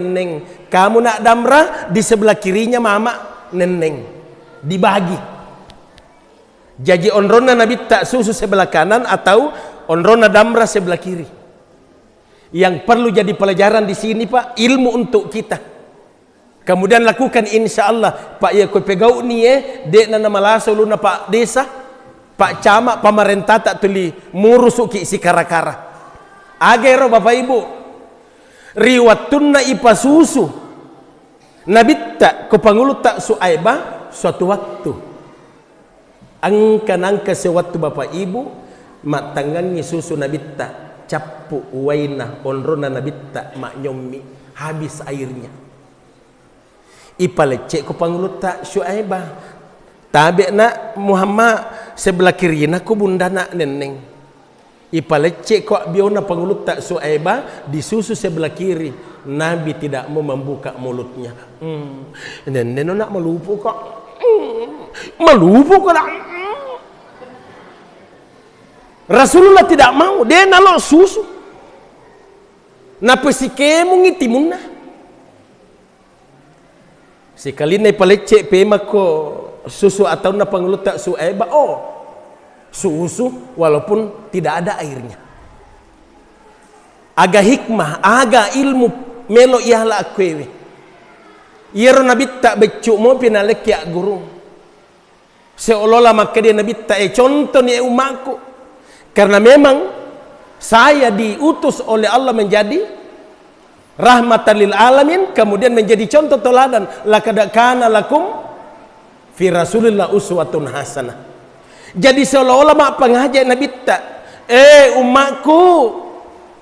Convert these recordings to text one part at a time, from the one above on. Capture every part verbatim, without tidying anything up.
Neng, kamu nak Damra, di sebelah kirinya mama Nenneng. Dibagi. Jaji onronna Nabitta susu sebelah kanan atau onronna Damra sebelah kiri. Yang perlu jadi pelajaran di sini, Pak, ilmu untuk kita. Kemudian lakukan, insya Allah, Pak, iya ko pegau'ni, eh, de'na namalasa ulunna Pak Desa, Pak Camat, pamarentata tuli murusuki sikara-kara. Aga ero, Bapak Ibu? Ri wettunna ipasusu Nabitta ko Pangulutta Suaibah, suatu waktu engka nangka sewaktu Bapak Ibu mattangngangngi susu Nabitta, cappu uwaina onronna Nabitta manynyommi, habis airnya. Ipalecce ko Pangulutta Suaibah, tabe nak Muhammad, sebelah kirina ko bundana Nenneng. Ipalecce ko abbiona Pangulutta Suaibah, disusu sebelah kiri. Nabi tidak mau membuka mulutnya. Hmm. Nenneno nak malupu kok. Hmm. Malupu kok nak. Hmm. Rasulullah tidak mau, de nalo susu. Napesikemungi timunna. Sikalinna ipalecce pemako susu ataunna Pangulutta Suaibah, oh, susu walaupun tidak ada airnya. Aga hikmah, aga ilmu melo iala akkuewe. Iyaro Nabitta beccu mopi nalekki aggurung. Seolah-olah makkeda Nabitta, eh, contohni, eh, umatku. Karena memang saya diutus oleh Allah menjadi rahmatan lil alamin, kemudian menjadi contoh teladan. Laqad kana lakum fi Rasulillah uswatun hasanah. Jadi seolah-olah mappangaja Nabitta, eh, umatku,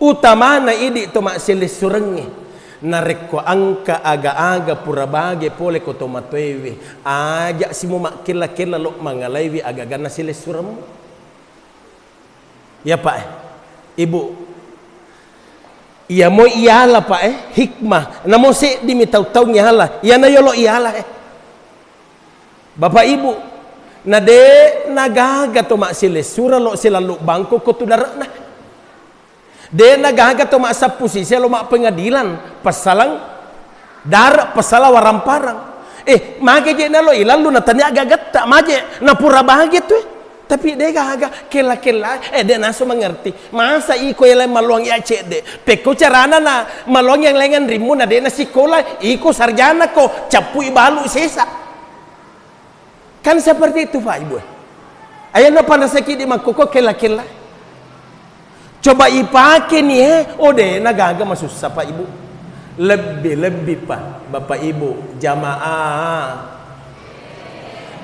utamana idi to massilessurengnge. Narekko engka aga-aga pura bage pole ko tomatoewe, aja simo makkella-kella lo mangalaiwi agaganna silessuremmu. Ya, Pak, eh. Ibu, iya mo iala, Pak, eh, hikmah. Namo seddimi tau-tau iala. Iyana yolo iala, eh. Bapak Ibu, na de nagaga to massilessura lo silallu bangko ko tu dare'na. De nagaga to massappu sise lo mappengadilan, passalang dare, passalang waramparang. Eh, mage je nalo ilallu na tania gagatta, maje na pura bage tu, eh. Tapi de gaga, kella-kella, eh, de naso mengerti. Masa iko yang lain maluang ya cedde. Pekko carana na maluang yang lain rimmu na de na sikola, iko sarjana ko, cappui balu sesa. Kan seperti itu, Pak Ibu. Ayo na panasaki di makkoko kella-kella. Coba ipake ni, eh, oh, de na gaga masussa, Pak Ibu. Lebbi-lebbi, Pak, Bapak Ibu, jamaah.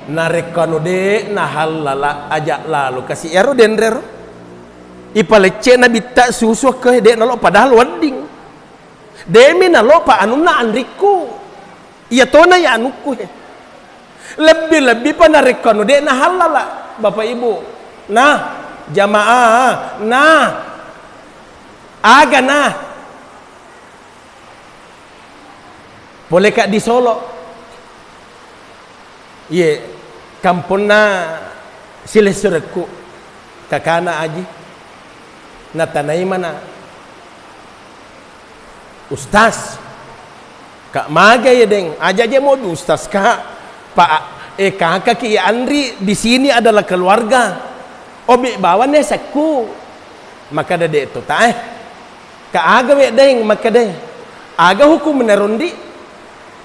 Narekko anu de na hallala aja lalo kasi ero denrero. Ipalecce na bitta susu ke de nalo padahal wedding. Demi nalo pa anunna anrikku. Iya tona ya anukku he. Lebbi-lebbi pa narekko anu de na hallala, Bapak Ibu. Nah, jamaah, nah. Aga nah. Pole ka di Solo. Iye, kamponna silessurekku, kakana Aji. Natanai mana, "Ustaz, ka maga ye deng?" "Aja je modu Ustaz ka, Pak, eh, kakak ki anri di sini adalah keluarga. Obe bawa ne sekku." Maka dede to tae. Ka aga wedding makkeda, aga hukum narondi?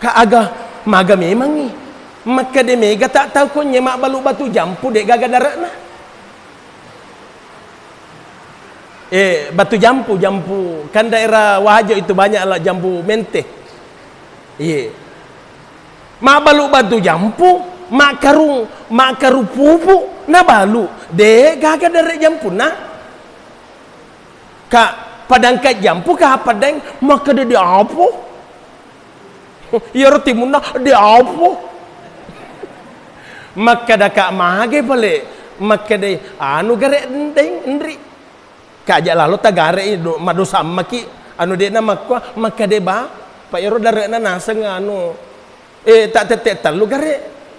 Ka aga maga memangngi? Makkeda mega tak tau konye mabbalu batu jampu de gaga dare'na. Eh, batu jampu, jampu. Kan daerah Wajo itu banyak lah jampu mente. Iya. Mabbalu batu jampu, makkarung, makkarung pupu, nabalu. De gaga dare jampunna. Ka, padangka jampu ka apa deng? Makkeda de apo? Iyaro timunna de apo? Makkeda ka mage pale? Makkeda anu gare deng enri. Ka aja lalo tagare i do, madosammaki anu de na makkua, makkeda ba, pa iyaro dare'na naseng anu. Eh, tak tette tellu gare.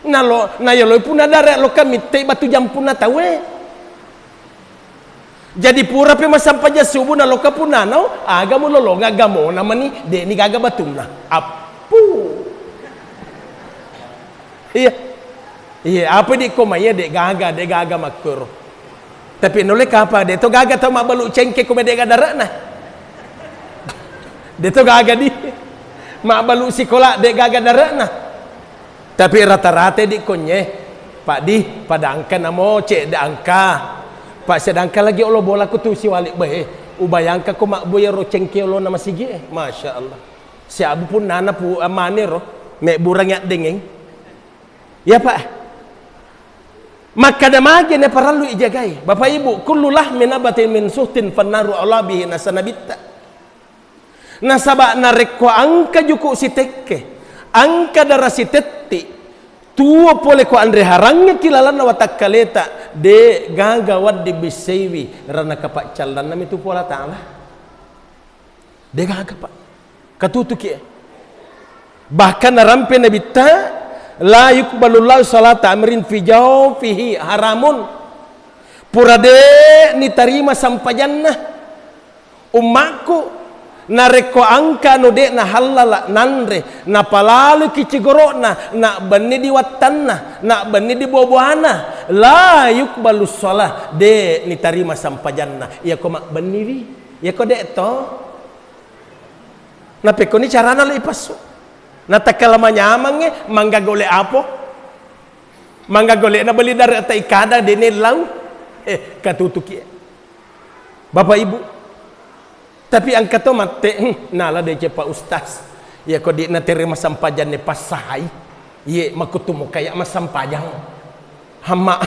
Nalo, nayoloi puna dare lokka mittei batu jampunna tauwe. Jadi purapi massempajang subuh naloka punnanao, aga mulolonga gamona mani, de'ni gaga batunna. Appu. Iya. Iya, apa di ko maiya de' gaga, de' gaga makkoro. Tapi nulle kapa, de' to gaga tau mabbalu cengke ko de' gaga dare'na. De' to gaga di. Mabbalu sikola de' gaga dare'na. Tapi rata-rata di konye, Pak di, pada angka namo cedde angka. Pak sedangkan lagi olo bola ku tu siwali behe. Ubayangka ko mabbu iyaro cengke olona masigi e. Masya Allah. Siabu punnana pu amane ro, mebburang yaddengeng. Ya Pak. Makkada magi ne parellu ijagai. Bapak Ibu, kullu lahmin nabatin min suhtin fannaru aula bihi, nasa Nabitta. Nasaba narekko angka juku sitekke, angka dara sitetti, tuo pole ko anre harangnge ki lalanna watakkaleta, de gaga waddi bissaiwi rana kapaccallannami tu Puang Allah Ta'ala. De gaga, Pak. Katutuki e. Bahkan narampe Nabitta, la yuqbalullahu salata amrin fi jawfihi haramun. Pura de nitarima sampajanna. Ummakku, narekko angka anu de nahallala nanre, napalaluki cigoro'na, nabbenni di wattanna, nabbenni di buah-buahna, la yuqbalus shalah, de nitarima sampajanna. Iyako mabbenniwi, iyako de to. Napekkoni carana lo ipassu. Natakkala manyamangnge, mangga gole apo? Mangga gole na beli dare tai kada de nellau. Eh, katutuki e. Bapak Ibu, tapi angka to matte, hmm, nala deceng Pak Ustaz. Iya ko di naterima sampajanne passahai. Iye, makuttu mo kaya massampajang. Hamma,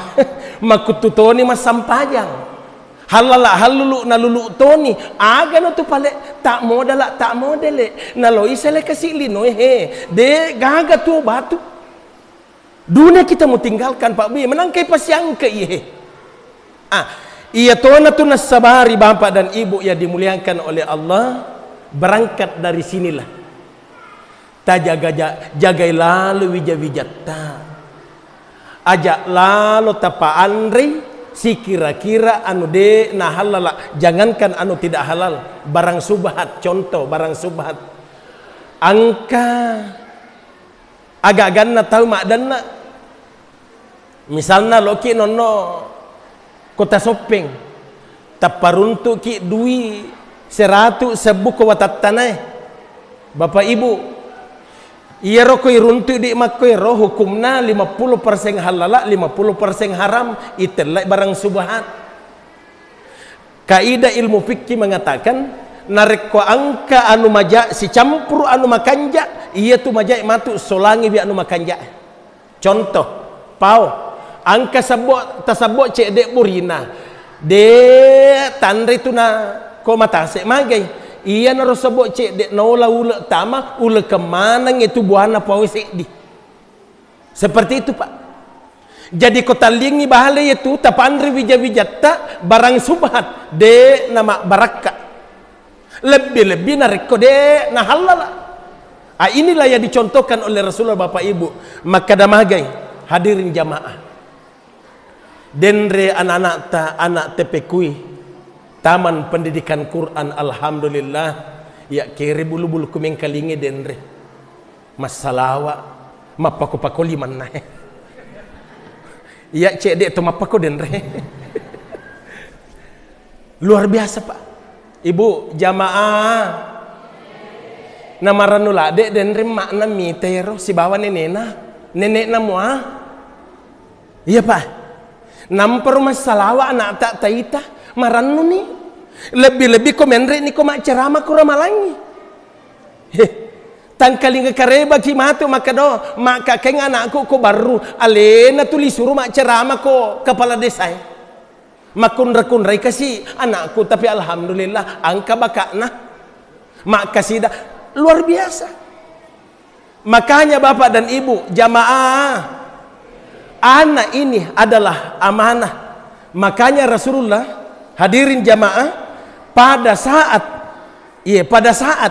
makuttu toni massampajang. Hallala hallulu nalulu toni. Aga no tu pale, tak modala tak modele. Naloi sele kasi linoe he. De gaga tuo batu. Dunia kita mau tinggalkan, Pak Bui, menangkai pasiangke iye. Ah, iya tona tu nassabari Bapak dan Ibu yang dimuliakan oleh Allah, berangkat dari sinilah. Tajaga ja-, jagai lalo wija-wijatta. Aja lalo tapaanrei sikira-kira anu de nahallala, jangankan anu tidak halal, barang subhat, contoh barang subhat. Angka aga-aganna tau maddanna. Misalna loki nonno Kota Soppeng, tapparuntuki dui seratu sebbu ko watattanae. Bapak Ibu, iyaro ko iruntu di makko ero hukumna lima puluh persen halala, lima puluh persen haram, itellai barang subhat. Kaidah ilmu fikih mengatakan, narekko angka anu maja sicampuru anu makanja, iya tu maja matu solangiwi anu makanja. Contoh, pao, angka sebbo, tasebbo cedde burina, de tanre tu na ko matase magai. Iya naro sebbo cedde naola ule tama, ule kemanang itu buana pao seddi. Seperti itu, Pak. Jadi ko tallingi bale itu tapanre wija-wijatta barang subhat, de nama barakka. Lebbi-lebbi narekko de nahallala. Ah, inilah yang dicontohkan oleh Rasulullah, Bapak Ibu. Makkada magai, hadirin jamaah. Denre anak-anakta, anak tepekui, Taman Pendidikan Quran, alhamdulillah, ya kere bulu-bulu kumengkalinge denre. Massalawa, mappako-pako limanna. Iya cedde to mappako denre. Luar biasa, Pak. Ibu, jamaah. Namarannu ladde denre makna mitero sibawa nenena. Nenekna mua. Iya, Pak. Namparo massalawa anakta taita, marannuni. Lebbi-lebbi ko menre ni ko maccerama ko ramalangi. He, tangkalinga karebaki matu makkado, makkakeng anakku ko barru, alena tuli suru maccerama ko kepala desa e. Makkunra-kunrai kasi anakku, tapi alhamdulillah angka bakakna. Makkasida luar biasa. Makanya Bapak dan Ibu, jamaah, anak ini adalah amanah. Makanya Rasulullah, hadirin jamaah, pada saat, iya, pada saat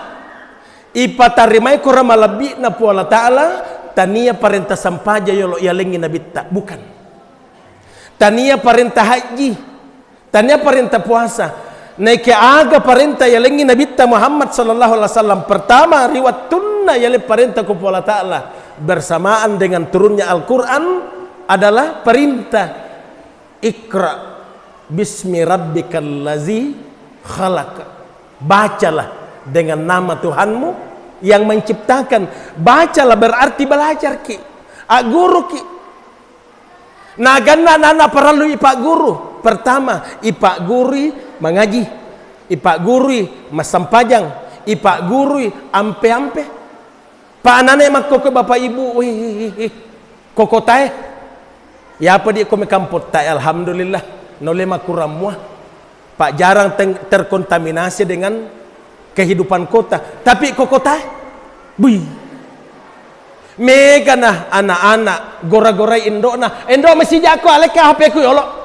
ipatarimai kora malebbi'na Puang Allah Ta'ala, tania parenta sampaja yolo yalengngi nabitta, bukan. Tania parenta haji, Tania parenta puasa. Naike aga parenta yalengngi Nabitta Muhammad sallallahu alaihi wasallam? Pertama, ri wettunna yaleng parenta ko Puang Allah Ta'ala bersamaan dengan turunnya Al-Quran adalah perintah, "Iqra bismi rabbikal ladzi khalaq." Bacalah dengan nama Tuhanmu yang menciptakan. Bacalah berarti belajarki, agguruki. Naganna anak-anak parellu ipagguru. Pertama, ipaggurui mangaji, ipaggurui massempajang, ipaggurui ampe-ampe. Pa anane makkokkoe, Bapak Ibu, wih, wih, wih, wih. Kokotae. Yapa di ko mekampottae, alhamdulillah. Nole makurang mua. Pak jarang teng-, terkontaminasi dengan kehidupan kota. Tapi ko kotae, bui. Mega na anak-anak gora-gorai indokna. Indo, masijako alekka H P ku yolo.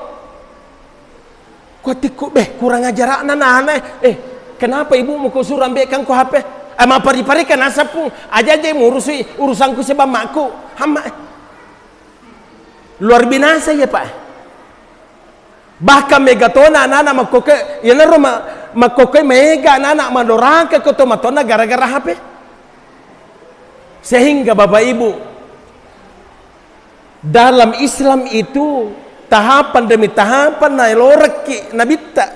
Kuatikku, beh, kurang ajarakna nana, eh. Eh, kenapa ibumu kau suruh ambilkan ku H P? Eh, mapari-pari kan asapung. Aja-aja murusui urusanku sebab makku. Hama, eh. Luar binasa ya, Pak. Bahkan mega tona anak-anak makkokkoe, iyanaro ma-, makkokkoe mega anak-anak madoraka ko tomatona gara-gara H P. Sehingga Bapak Ibu, dalam Islam itu tahapan demi tahapan naelorekki Nabitta.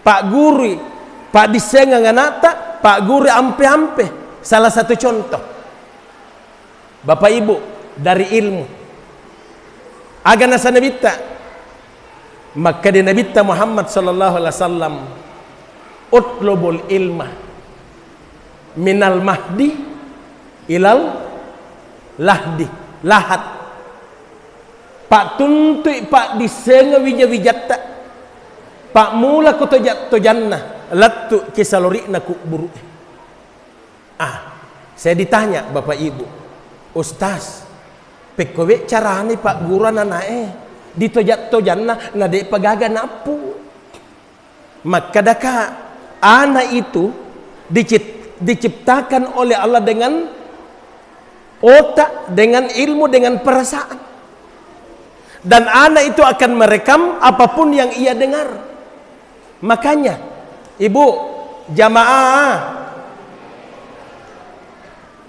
Pak gurui, pak dissengeng anakta, pak gurui ampe-ampe. Salah satu contoh. Bapak Ibu, dari ilmu. Aga nasa Nabitta? Makkeda Nabitta Muhammad sallallahu alaihi wasallam, "Utlubul ilma minal mahdi ilal lahdi, lahat." Pattuntui, paddissengeng wija-wijatta. Pammula ko toja-, tojanna, lettu ki salori'na kubburu'e. Ah, saya ditanya, Bapak Ibu, "Ustaz, pekkowe carane pagguru ananae di toja-, tojanna na de'pa gaga nappu?" Makkedaka, anak itu dicit-, diciptakan oleh Allah dengan otak, dengan ilmu, dengan perasaan. Dan anak itu akan merekam apapun yang ia dengar. Makanya, Ibu, jamaah,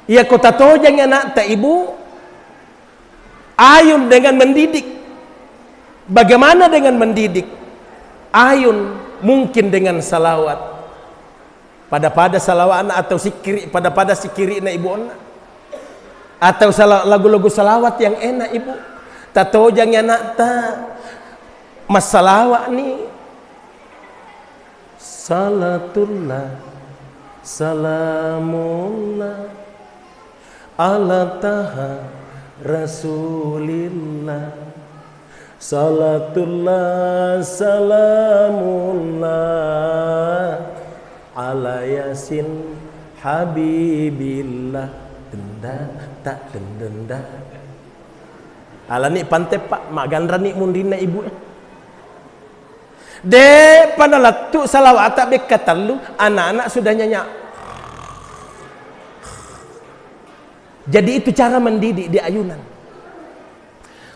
iya ko tatojang anakta, Ibu, ayun dengan mendidik. Bagaimana dengan mendidik? Ayun mungkin dengan salawat. Pada-pada salawatna atau sikiri, pada-pada sikirina ibu onna. Atau sala-, lagu-lagu salawat yang enak, Ibu. Tatojang anakta, massalawat ni. Salatullah, salamullah, ala taha rasulillah. Salatullah, salamullah, ala yasin habibillah. Denda, tak dendenda. Alani pante, Pak, maganrani munrinna ibu e. De'pa nalettu salawata bekka tellu, anak-anak sudah nyanyi. Jadi itu cara mendidik di ayunan.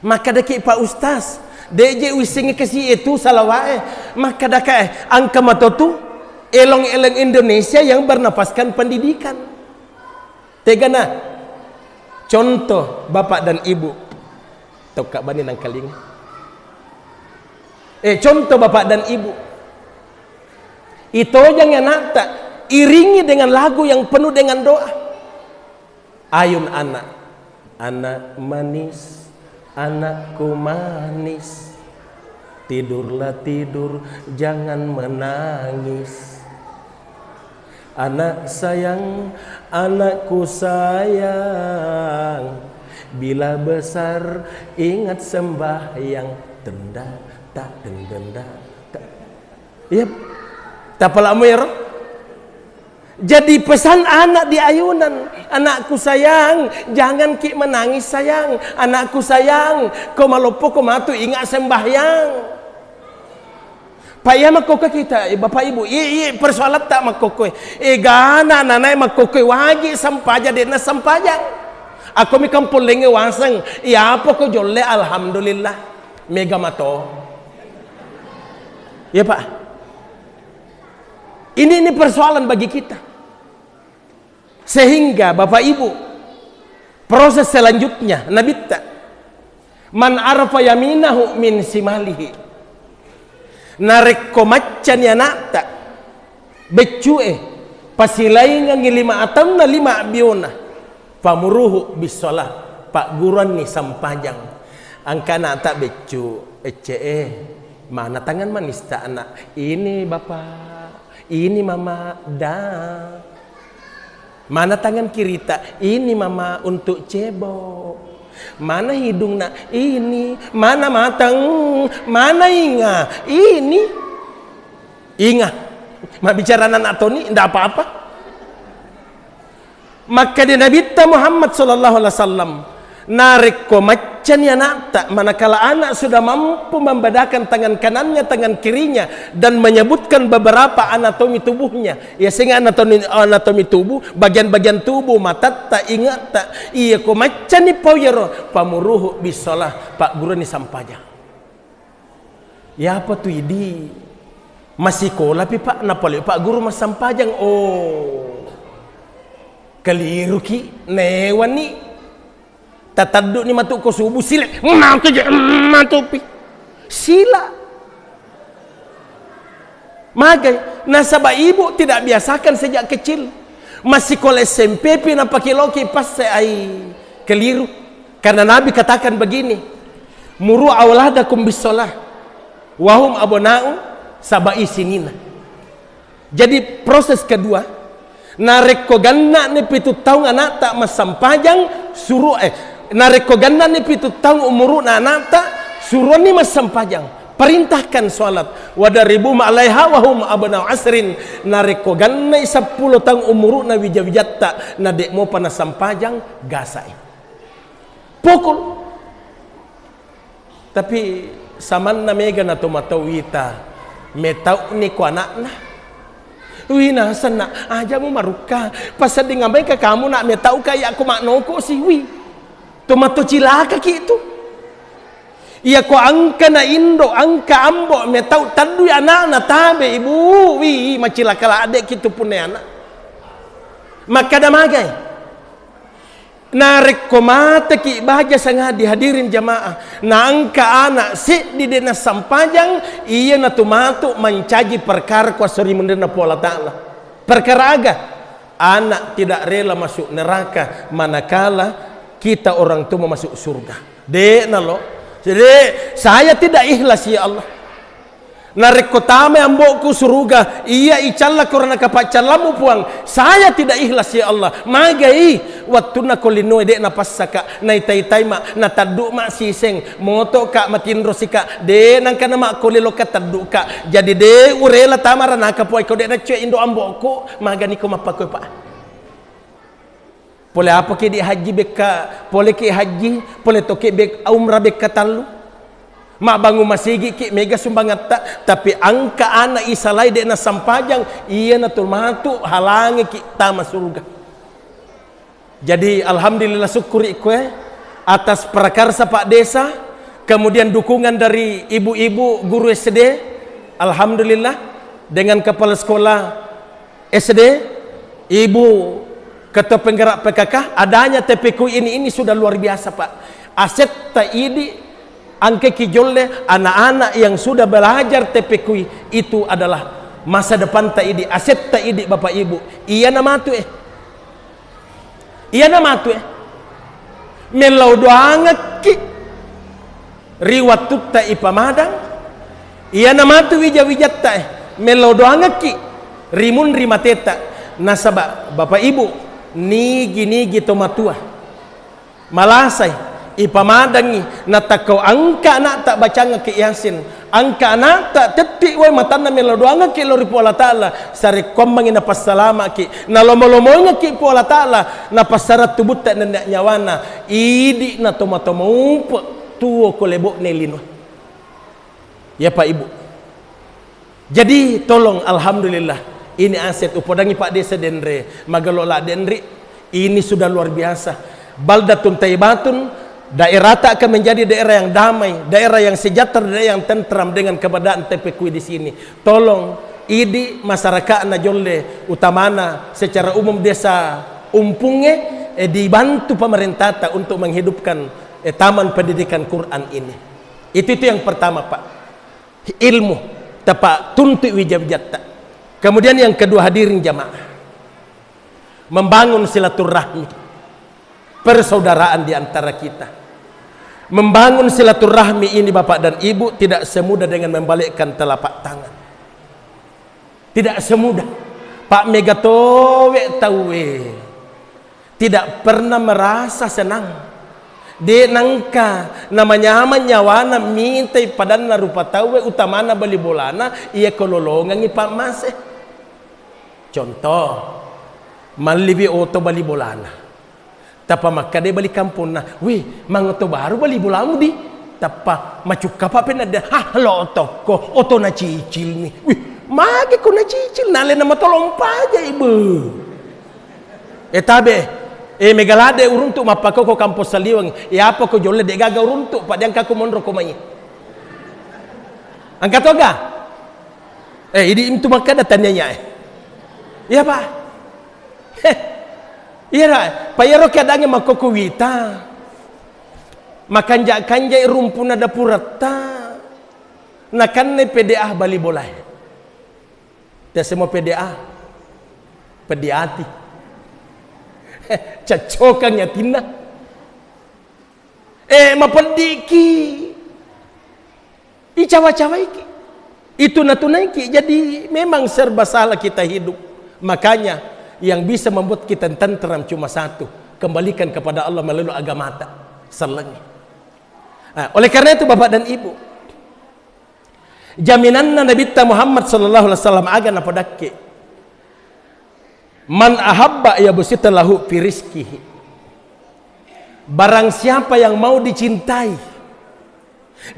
Makkedaki, "Pak Ustaz, de'je wissengngi kasi itu salawae." Makkedaka, eh, engka matotu elong-elong Indonesia yang bernafaskan pendidikan. Tegana. Contoh Bapak dan Ibu. Tokka bani nangkalinga. Eh, contoh Bapak dan Ibu. Itojang anakta, iringi dengan lagu yang penuh dengan doa. Ayun anak, anak manis, anakku manis. Tidurlah tidur, jangan menangis. Anak sayang, anakku sayang, bila besar ingat sembahyang. Denda, tak dendenda, tak. Iya. Tapalamu ya, Ro? Jadi pesan anak di ayunan, "Anakku sayang, jangan ki menangis sayang. Anakku sayang, ko maloppo ko matu ingat sembahyang." Pak, iya makkokkoe kita, eh, Bapak Ibu, iya, iya, persoalan tak makkokkoe. Eh, gana nanae makkokkoe, wajib sempajang, de'na sempajang. Ako mi kampollengnge waseng, iya apa ko jolle, alhamdulillah. Mega mato. Ya, Pak. Ini, ini persoalan bagi kita. Sehingga, Bapak Ibu, proses selanjutnya, Nabitta, "Man arafa yaminahu min simalihi." Narekko maccani anakta, beccu'e, pasilaingengngi lima ataunna lima abbiona, famuruhu bissalah, pagguruanni sampajang. Engka anakta beccu, ecce e, mana tangan manista anak? Ini, Bapak. Ini, Mama. Da. Mana tangan kirita? Ini, Mama, untuk cebok. Mana hidungna? Ini. Mana matang? Mana inga? Ini. Inga. Mabbicara anak toni, ndak apa-apa. Makkeda Nabitta Muhammad sallallahu alaihi wasallam, narekko maccani anakta, manakala anak sudah mampu membedakan tangan kanannya, tangan kirinya, dan menyebutkan beberapa anatomi tubuhnya, ya, sehingga anatomi, anatomi tubuh, bagian-bagian tubuh, matatta, ingatta, iya ko maccani pau yaro, famuruhu bissalah, pagguruanni sampajang. Iyapa tu idi? Masikolapi, Pak, napale Pak Guru massampajang. Oh, keliruki, newani. Tataddu'ni matu ko subuh, sila. Matu je, matupi. Sila. Magai, nasaba ibu tidak biasakan sejak kecil. Masikola S M P pi napakiloki passe ai keliru. Karena Nabi katakan begini, "Muru auladakum bis shalah wahum abna'u sab'i sinina." Jadi proses kedua, narekko ganna'ni pitu taung anakta massampajang, suru, eh, narekko ganna'ni pitu taung umuru'na anakta, suruanni massampajang. Perintahkan salat. Wadaribuhum alaiha wahum abna'u asrin. Narekko gannai seppulo taung umuru'na wija-wijatta, na de' mopa nasampajang, gasai. Pukul. Tapi samanna mega na tomatau wita, metau'ni ko anakna. Wi, nasenna, aja mu marukka, pasedding ambai ka kamu nak metau ka iya ko maknoko siwi. Tomato cilaka ki tu. Iya ko angka na indo, angka ambo metau taddui anakna tabe ibu, wi, macilaka ladde ki tu punna anak. Makkada magai. Narekko mateki baja sangadi, hadirin jamaah, naengka anak seddi de' nassampajang, iyanatu matu mancaji perkara kuasa ri munrinna Puang Allah Ta'ala. Perkara aga? Anak tidak rela masuk neraka manakala kita orang tua masuk surga. De' nalo. Jadi, saya tidak ikhlas, ya Allah. Narekko tamai ambo'ku suruga, iya icalla korona kapaccallamu, Puang. Saya tidak ikhlas, ya Allah. Magai, wattunna ko linoe de' napassaka, naitai-tai ma, nataddu' ma siseng, moto ka, matinro sika, de' nangka na makkole loka taddu' ka. Jadi de' urela tama ranaka, Puang, ko de' naccoe indo ambo'ku, magani ko mappakoe, Pak. Pole apaki di haji bekka, poleki haji, pole toki bek-, umrah bekka tallu. Mabbangung masigi ki mega sumbangatta, tapi angka anak isalai de' nasampajang, iyanatu matu halangi ki tama surga. Jadi alhamdulillah, syukuri koe atas prakarsa Pak Desa, kemudian dukungan dari ibu-ibu guru S D, alhamdulillah, dengan kepala sekolah S D, Ibu Ketua Penggerak P K K, adanya T P Q ini, ini sudah luar biasa, Pak. Asetta idi, angkeki jolle, anak-anak yang sudah belajar T P Q itu adalah masa depanta idi, asetta idi, Bapak Ibu. Iyana matu, eh. Iyana matu, eh. Mellau doangekki. Ri wattutta ipamadang, iyana matu wija-wijatta, eh, mellau doangekki ri munri mateta. Nasaba, Bapak Ibu, nigi-nigi to matua malasai, ipamadangngi, natakkau angka anakta bacangekki Yasin, angka anakta tetti wae matanna mellau doangekki lao ri Puang Allah Ta'ala, sarekkuammengngi napassalamaki, nalomo-lomoingekki Puang Allah Ta'ala, napassarang tubutta nennia nyawana, idi na to matua maupe. Tuo ko lebo'ne lino. Ya, Pak, Ibu. Jadi, tolong, alhamdulillah, ini aset upodangi Pak Desa Denre, magalo la Denri, ini sudah luar biasa. Baldatun taibatun, Daerah tak akan menjadi daerah yang damai, daerah yang sejahtera, daerah yang tentram dengan keberadaan T P Q I di sini. Tolong, idi masyarakatna jolle, utamana secara umum desa Umpungnge, eh, dibantu pemerintah tak untuk menghidupkan, eh, taman pendidikan Quran ini. Itu, itu yang pertama, Pak. Ilmu, tepa tuntut wija-wijatta. Kemudian yang kedua, hadirin jamaah, membangun silaturahmi, persaudaraan di antara kita. Membangun silaturahmi ini, Bapak dan Ibu, tidak semudah dengan membalikkan telapak tangan. Tidak semudah. Pak, mega towe tauwe tidak pernah merasa senang. De nangka namanyameng nyawana mitai padanna rupa tauwe, utamana bali bolana, iya ko lolongengngi pammase. Contoh, malliwi oto bali bolana. Tappa makkeda bali kamponna, "Wih, mangoto baru bali bolamu di?" Tappa macukka pa penna de, "Ah, lo otokko, oto nacicil ni." "Wih, mage ko nacicil, nalena matolong pajai be." E tabe, e mega lade uruntu mappakoko kampong saliweng, e apa ko jolle de gaga uruntu, pa de angka ko monro ko mai. Angka toga? E, idi intu makkeda taniaya e. Iya, Pak. Heh. Iyaro, pa iyaro keadaangnge makkoko wita. Makanja-kanjai rumpuna dapuratta. Nakanne P D A bali bolae. Tesemo P D A. Peddi ati. Heh, caccokangngi atinna. Eh, mapeddiki. Icawa-cawaiki. Itu natunaiki. Jadi memang serba salah kita hidup. Makanya yang bisa membuat kita tentram cuma satu. Kembalikan kepada Allah melalui agamata. Sellengi. Nah, oleh karena itu Bapak dan Ibu, jaminanna Nabitta Muhammad sallallahu alaihi wasallam aga napodakke. Man ahabba yabsut lahu fi rizqihi. Barang siapa yang mau dicintai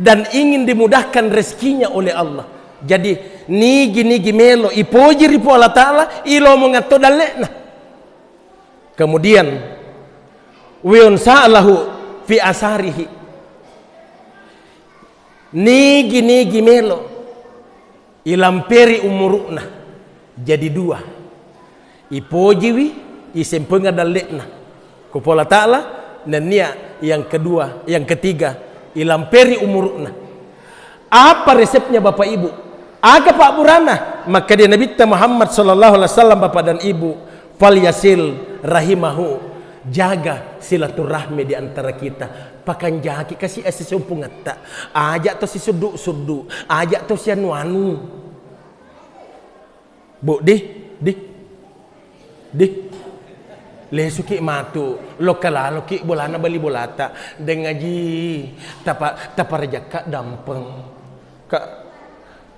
dan ingin dimudahkan rezekinya oleh Allah. Jadi, nigi-nigi melo ipoji ri Puang Allah Ta'ala, ilomongatto dalle'na. Kemudian, wiyunsa lahu fi asarihi. Nigi-nigi melo ilamperi umuru'na jadi dua. Ipojiwi, isempengeng dalle'na. Ko Puang Allah Ta'ala, nennia yang kedua, yang ketiga, ilamperi umuru'na. Apa resepnya Bapak Ibu? Aga pabburana? Makkeda Nabitta Muhammad sallallahu alaihi wasallam, Bapak dan Ibu, "Falyasil rahimahu." Jaga silaturahmi di antara kita. Pakanjaki kasi asisempengetta. Aja to sisuddu-suddu, aja to sianu-anu. Bu, di, di, di. Lesuki matu, lokka laloki bolana bali bolata. Deng Aji, tapa, taparajakka dampeng. Ka,